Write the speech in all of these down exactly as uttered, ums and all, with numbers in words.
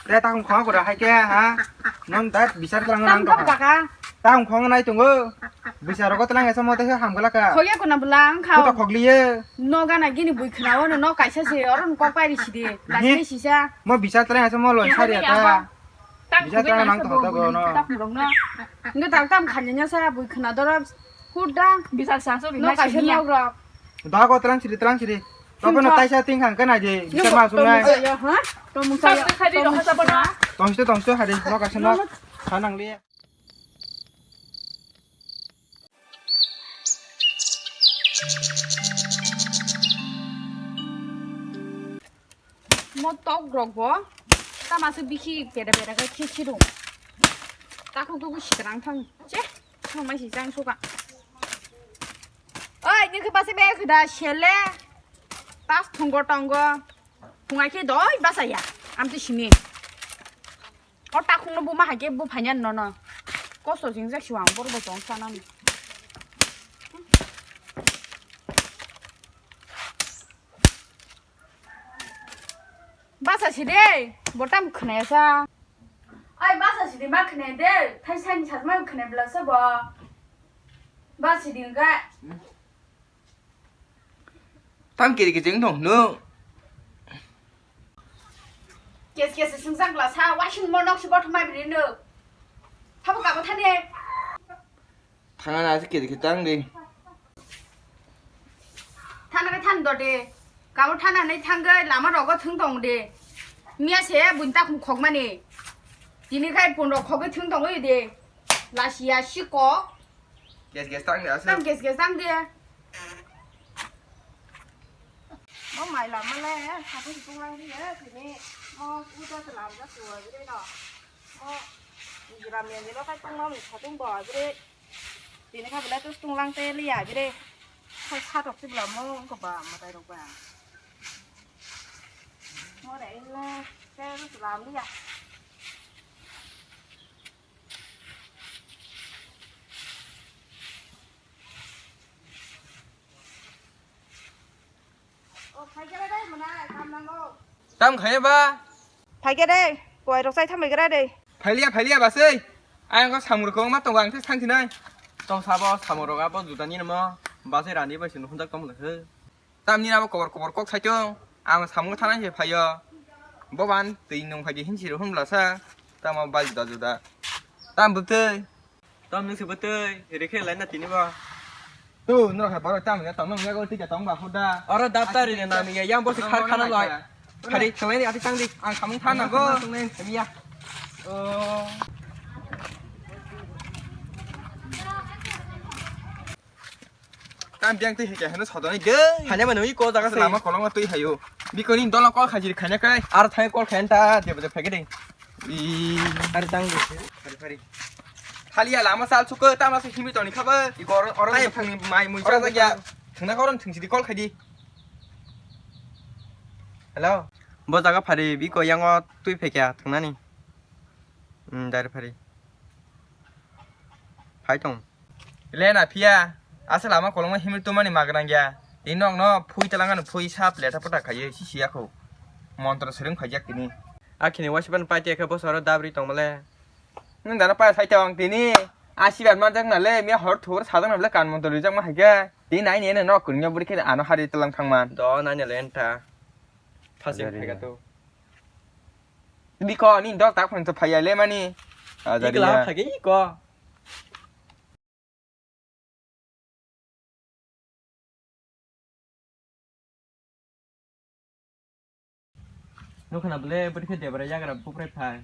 Te takung khong kura hai khe ha. Non da bichar tlang nang Tam to. Kap baka. Takung khong nai tongo. Bichar ko tlang esa mo te ham gala ka. Khoya kuna bula ang Ko to khao. Khogli ye. No gana gini bui khna o no kaisa se oro no kok pai ri sidi. Lasi sisa. Mo bichar tlang esa mo loi sari ya ta. Bichar tlang nang to ta go no. Nge tak tam khanya nya sa bui khna doro. Huda. Bichar sa so no kaisa no rok. Da ko tlang sidi tlang sidi. Toko no taisa ting khang kana je. Bichar ma sung nai. Tomung saya. Tongsto tongsto hari no kaisa no. Sanang li. Mo tok rok bo tama se bikhi peda peda khe khe khirung. Takhuk tuku sikrang thang che thang mai si chang suka. Oi, nini khe basa be khe da sele. Tas thungo tongo. Phungai khe doi basa ya. Am tu simi. O takhung no buma hai khe bu phanya no no. Kosto jing jak siwang bor bo tong sana. Basa si de, bo tam khwnaya sa. Ai basa si de ma khwnaya de, thai sani sajma khwnaya bla sa bo. Basa si de ga. Tam kiri kiri jeng dong no. Kes kes sing sak bla sa, washing mo nok si bot mai bri no. Thabo ka bo thani. Thangna na se kiri kiri tang di. Thana khe than do de. Kabo thana nei thangoi lama rogo thung tong de. Miya se buin ta khum khok mani. Tini khai pun rok khogoi thung tong de. Lasiya siko. Gas gas tang de asa. Tam gas gas tang de. Mo mai lama le, satu si tunglang di ya, sini. Mo udah selam dah tua gitu no. Mo, gram yang jelo kai tunglang ni satu bo gitu. Tini kha belai tus tunglang te liya bire. Khai kha tok si bla mo ko ba matai rok ba. Mo re inle te tus lam liya. Tam khaya ba? Phaikhe de, kowai rok chai thambai gra de. Phailiya, phailiya basai. Ayang ko samur ko ma tongo ang thang thinai. Tong sabo samur rok abo juda ni mo. Basai rani bai sunu hundak tong le. Tam ni abo kobor kobor kok sai tong. Ang samung thanai se phaio. Boban twi nung phai di hin siro hun bla sa. Tamo bai juda juda. Tam bwtwi. Tom nung se bwtwi, rikhe lai na tini bo. Tu, nung hai borok tamo ya, tong nung ya, go tija tong ba, huda. Oro daptar ri na nung ya, yang bo se khar khana lai. Khari, tong lai ni ati tang di. Ang samung than na go. Tong lai ni ya. Oh. Tam biang twi hike heno sodoni de. Hanya mano i ko jaga se lama kolong twi hayo. Bikoni dola kol khajir khanya kai. Ar thai kol khen ta, de de phege de. I. Ar tang de. Phari phari. Haliya lama sal suka tama se himi toni khaba. I kor oro thangni mai mui oro ja. Thangna koron thangsi di kol khadi. Hello. Bo jaga phari biko yango twi phekya thangnani. Hmm, dari phari. Phai tong. Le na phiya, asa lama kolongma himri tumani magrang ya. Tini nok no phui talanga no phui sap leta pota khaye si siya kho. Montro sereng phajak tini. Akhini wasiban pai te khe bosoro dabri tong male. Nung dana pai sai tong tini. Asibat manjak na le, miya hor thor sadang na le kan montro rijak ma haike. Tini nai ne no kunya buri khe ano hari talang thangman. Do nai ne lenta. Phasing phega to. Biko ni dok tak phang to phaya le mani. Ajari ya. Ikla phage iko. Nokha na bole bwrwi khe debra yagra buprai phai.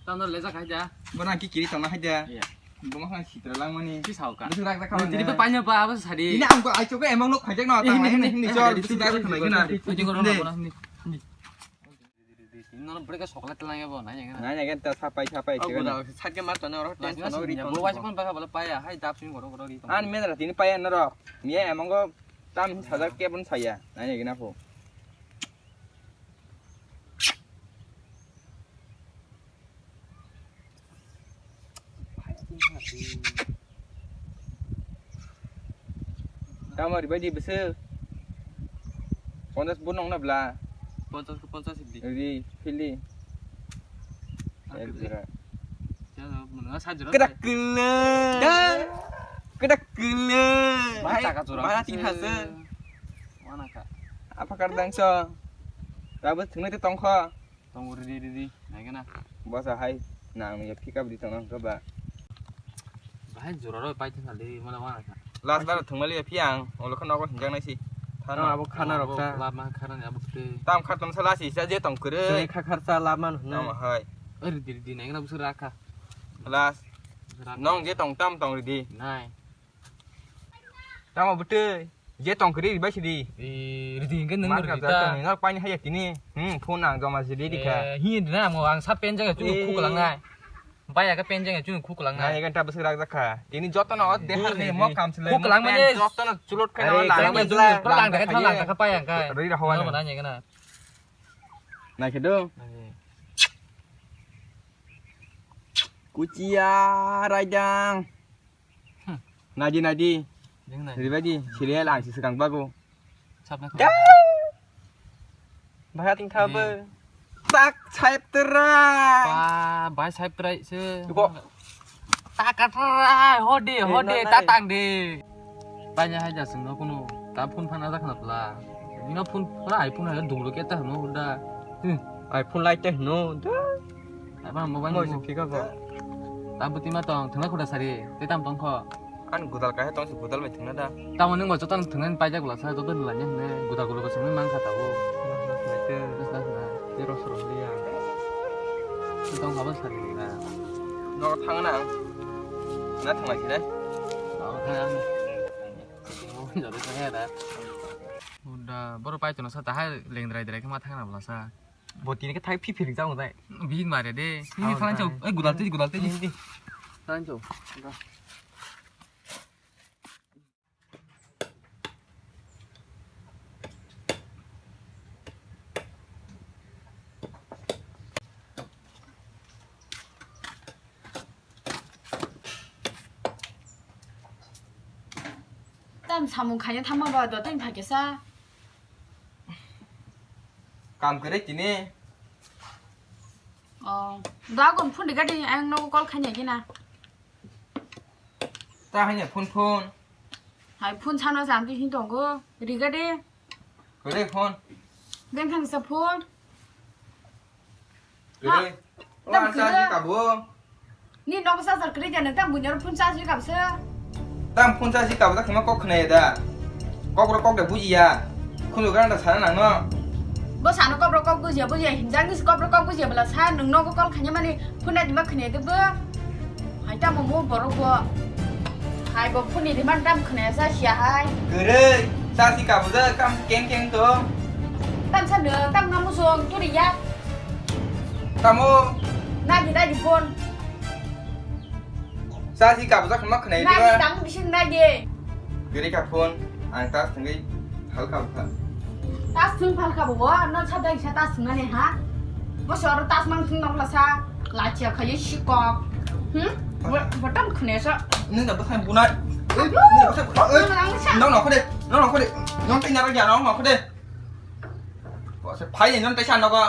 Tamo le jak hai da. Bona ki kiri tongna hai da. Iya. Buma khan sitra lang mani. Ki sao ka? Bisu rak rak kha. Tini pa paina ba abo sari. Ini ang ko ai choko emang nok phai jak no. Ini, ini, ini, ini, chor, ini, bisu rak rak kha na. Ini, ini, ini, ini. Nono bwrwi khe chocolate twlangya bo, nai nai. Nai nai ta sapai sapai. Oh, sik goda, sat ke mar tone oro tension no ri. Bo wajibon baka bole paya, hai dap sing goro goro ri. An men ra tini paya norok. Miya emongo tam sajak ke bon saya. Nai nai gina pho. Tamo ribai di bwswk. Ponchas bo nong na bla. Ponchas ko ponchas di. Ri, phili. Ek jora. Chalo, mwnga sa jora. Kedak kele. Da. Kedak kele. Mana taka jora. Mana tin hase. Mana ka. Apa kardang so? Rabu thungai te tongkho. Tong ready ready. Naikana. Bosa hai. Nang ya pick up di tong nang ba. Bahai jora roi pai thang kali mana mana ka. Last bar thungmali ya piang. Olo khana ko hinjang nai si. Thana abo khana rok sa. Lab ma khana ni abo kte. Tam khat tam sa lasi sa je tong kere. Sini kha kharsa lab man hne. Tam hai. Oi ready ready naikana busu rakha. Last. Nong je tong tam tong ready. Nai. Tamo bwtwi, je tong kwrwi ribai sidi. Ridi hwnkhe nwng ridi ta. Nok paini haya tini. Hmm, phone ang joma sidi dikha. Hi rina mo ang sa pen jaga chunu khuk langnai. Baya ka pen jaga chunu khuk langnai. Nai ganta bwswk rak jakha. Tini jotono o dehar ni mo kam sile. Khuk langmani jotono chulot khai lang. Lang da kha lang da kha paya kai. Rida hawa na. Nai khe do. Kuchia raidang. Naidi naidi. Ribaidi serial ang si swkang bago. Sabna. Bahai ting thabe. Tak saip terai. Ba, bahai saip terai se. Duko. Tak terai hode hode tatang de. Tanya haja sengno kuno. Ta phone phana jak na pla. Ino phone phra ai phone ai dunglo keta hno huda. Ai phone lai te hno. Apa mobile mo sing phika ko. Tam buti ma tong thangna khuda sari. Te tam tong kho. An gudal kahe tong si gudal bai thangna da. Tamo nung ba joto thangna pai jak la sa joto la ne ne gudal gulo ko sung mang kha ta bo. Te ros ros liya. Te tong haba sari na. No thangna. Na thangna si dai. No thangna. Joto thangna da. Uda boro pai tono sa ta hai leng drai drai khe ma thangna bla sa. Bo tini khe thai phi phiri jang dai. Bihik mare de. Ni thancho. Ei gudal tiji gudal tiji. Thancho. Tam samung khaina thangma ba do tini phai kesa. Kam kwrwi tini. Oh, da kon phone riga di ang nogo call khaina gina. Ta hanya phone phone. Hai phone sana jam di hin tongo. Riga di. Kwrwi phone. Beng thang sa phone. Kwrwi. Tam kwrwi. Charge kabo. Ni nogo charger kwrwi de nang tam bunyar phone charge kabo se. Tam phone charge kabo ta khema kok khna ya da. Kok ro kok de bujiya. Khulu gana da sana nang no. Bo sano kok ro kok bujiya bujiya hinjang ni kok ro kok bujiya bala sa nang nogo call khanya mani phone na dima khna de bo. Hai tamo mo borok bo. Hai bo phone ni demand tam khna sa sia hai. Kwrwi, sa si kabuja kam keng keng to. Tam sa de, tam na musong turi ya. Tamo. Na di da di phone. Sa si kabuja khma khna di ba. Na di tam bisin na di. Kwrwi kha phone, ang ta sengwi. Phalka bwkha. Tas thung phalka bo, no sa dai sa tas thung ani ha. Bo sor tas mang thung nokla sa, lachia khaye sikok. Hmm? Bo, bo tam khne sa. Nung da bwkha bunai. Ei, nung da bwkha bunai. Ei, nung da bwkha bunai. Nung nokho de, nung nokho de. Nung tei naro ya nung nokho de. Bo se phai nung tei sa nogo.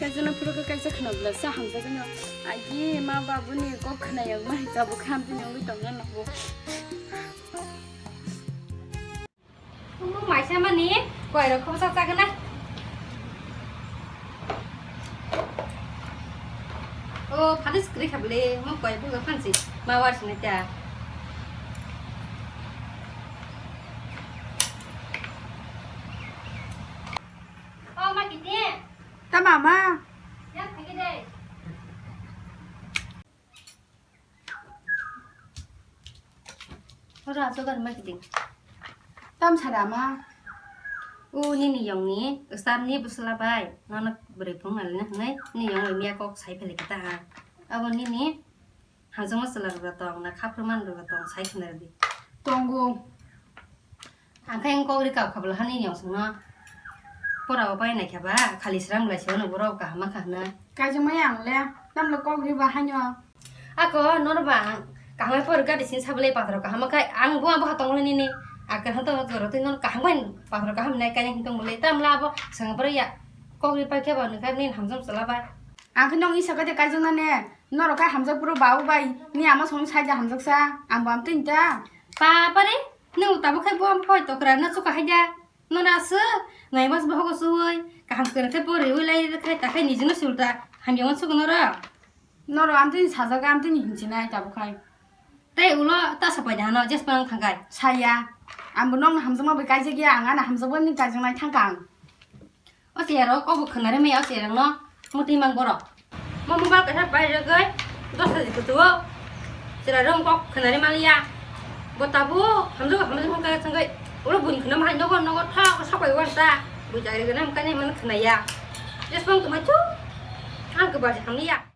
Kaisa no phuru khe kaisa khna bwla sa hamjagwi no. Agi ma babu ni kok khna yang ma tabuk hamjagwi tongna nango. Omo maisa mani koirok khobo chak chagana. O phadi skri khabli mo koi buga phansi ma war sini ta. O ma kiti. Ta mama. Ya thagi dai. Ora, jogar ma kiding. Tam sada ma. U nini yong ni, usar ni busla bai. Nono bwrwi phung nal na hnai, ni yong ni miya kok sai phele kita ha. Abo nini, hajong sala rwga tong, na khapru man rwga tong, sai khna di. Tongo. Ang khe kok ri kap khabla hani yong sung no. Pora o pai nai khe ba, khali sram lai se ono borok kaham ma kha hwnwi. Kaijak maya ang le, tamle kok ri ba haino. Ako, nono ba ang kaham ma pori gari sin sabalai patro kaham ma khai, ang bo abo hatong le nini. Akhe hato joro twi nono kaham bai patro kaham nai kanya hintong mole, tamla abo sanga pore ya. Kok ri pai khe ba nung khai nini hamjam sala bai. Ang khe nong isa kate kaijak nane, norok khai hamjak puro ba o bai, ni ama song sai da hamjak sa, ang bo am twi ta. Pa pare, nung tabuk khai bo am khoi tokra na chuka hai da. Nono aswk naimas bohogo suwui, kaham kwrwng khe poriwi lai rwkhe, takhai nijino sulta hamya uansukgo norok. Norok amtwini sajago, amtwini hinchinai tabuk khai. Tei ulo ta sapai da hano, jespa nang thangkhai. Saya. Ambo nokno hamjakma bai kaijakya, ang ano hamjakmani kaijaknai thangkha ang. O chiyaro kokbo khwnari maya o chiyarokno. Muti mang borok. Mo mobile kaisa pai rwgwi dosa di kuchugo. Chwrai rong kok khwnari maliya. Bo tabuk hamjak hamjak hwn kaya thangwi. Ulo buini khwnam hai nogo nogo thok sapai wan ta. Bui chari gana hwn kani hwn khwnaya. Jesbong tongmai chu. Ang kwbar hamliya.